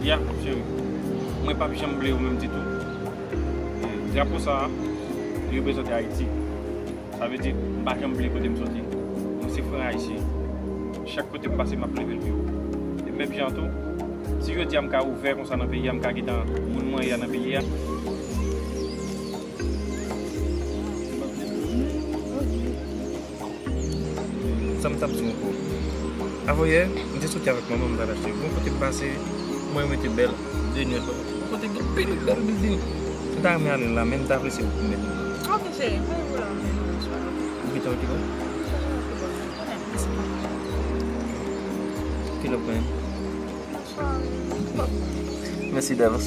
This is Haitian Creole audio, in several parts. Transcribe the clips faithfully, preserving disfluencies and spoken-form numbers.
Ya, cheri, mwen p ap janm bliye w menm ditou. Drapo sa a, li reprezante Ayiti. Sa vle di, m pa janm bliye kote m soti. Mwen se fran ayisyen. Chak kote m pase, m ap leve l pi wo. E menm jan tou, si jodi a m ka ouvè konsa nan peyi a, m ka gentan moun mwen ye a nan peyi a. Sa m t ap di w ankò. Avanyè, m te soti avèk manman m, m t al achte. Gon kote m pase, mwen mete bèl, de nwèt. Gon kote gen pil bèl bilding. M ta renmen ale la, men m ta apresye pou m mete. Ok, cheri, mwen pou la. Ou gentan okipe? Kilè w konnen? Mèsi davans.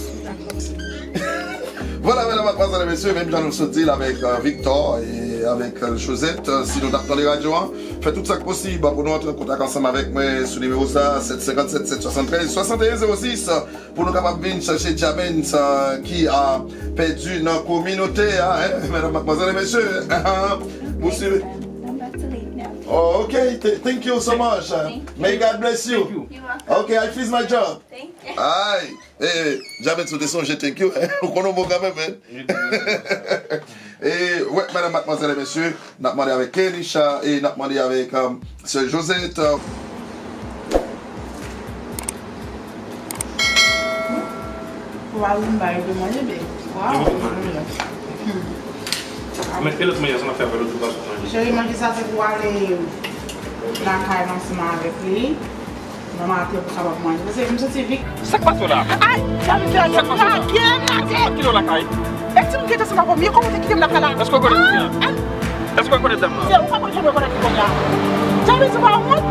Vwala, medam, madmwazèl e mesye, menm jan nou sot di l avèk, euh, Victor e avèk, euh, Josette, euh, si nou t ap tande radyo an, fè tout sa k posib pou nou antre an kontak ansanm avèk mwen sou nimewo sa, sèt senkant sèt, sèt swasanntrèz, swasanteyen zewo sis, pou nou kapab vin chache Jamens, euh, ki a pèdi nan kominote a, hein, medam, madmwazèl e mesye. Pou swiv. I'm about to leave now. Oh, okay. Th- thank you so much. Thank you. May God bless you. Thank you. You're welcome. Okay, I finish my job. Thank you. Ay, eh, Jamens, ou te sonje thank you. Ou konnen bon kanmenm, hein? E, wè, medam, madmwazèl e mesye, n ap mande avèk Kenisha e n ap mande avèk, um, sè Josette. Waw, Zumba, yo te manje byen. Waw. Men, e lòt manje, sa n ap fè avè l, ou tou pa sou manje. Cheri, manje sa se pou ale lakay ansanm avèk li. Nan maten pou kapab manje. Paske m santi Vic. Sa k pase w la? Ay, Jamens, lage m, lage m. Kilè w lakay? E ti m gentan se pa pwemye, kòman w te kite m lakay la? Èske w rekonèt fi a? Èske w rekonèt dam nan? Se ou pa konn jan m rekonèt li kounye a. Jamens, ou pa wont?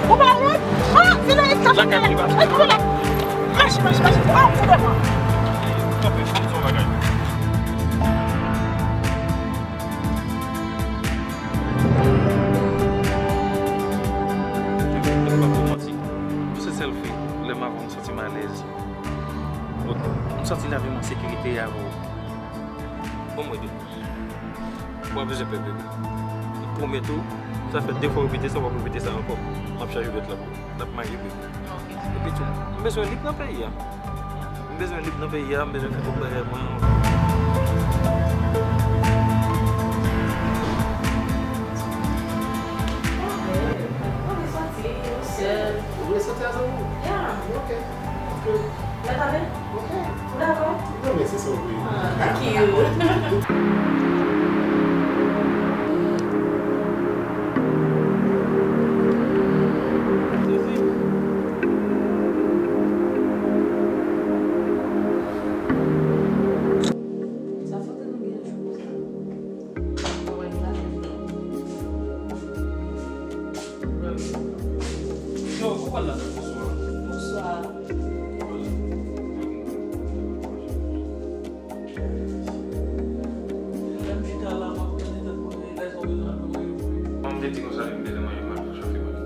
Ou pa wont? Ah, se nan estasyon lakay li pase. Ay, kòman la? Mache, mache, mache. Ah, ou fou de mwen. Kanpe, fè m di w yon bagay. Mwen pa pou manti. Pou se sèl fi, lè m avè w, m santi m alèz. Ok. M santi lavi m an sekirite avè w. Bon, mwen di. Mwen bezwen pè bebe. M pwomèt ou, sa fè de fwa w repete sa, w ap repete sa ankò. M ap chache lòt la pou ou. N ap marye bebe. Epi tou, m bezwen lib nan peyi a. M bezwen lib nan peyi a, m bezwen fè tout bagay mwen. Ou vle sòti, ou sèl? Ou vle sòti avè m? Ya. Ok. Ok. Mèt avè? Ok. Ou dakò? Non, men se sa w vle. Ah, thank you. Sa fout nou byen jwe konsa. Yo, ou pral la, bonswa. Bonswa. Mwen te di konsa, li m bezwen manje, mwen chafe manje.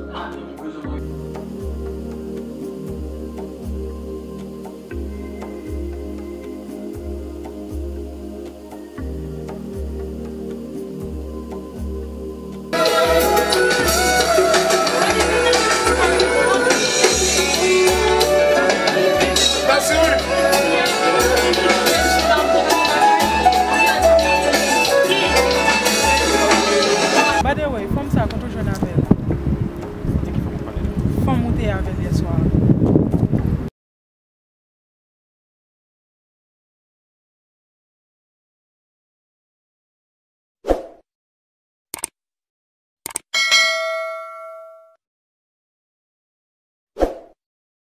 By the way, fanm sa konn ou jwenn avè l?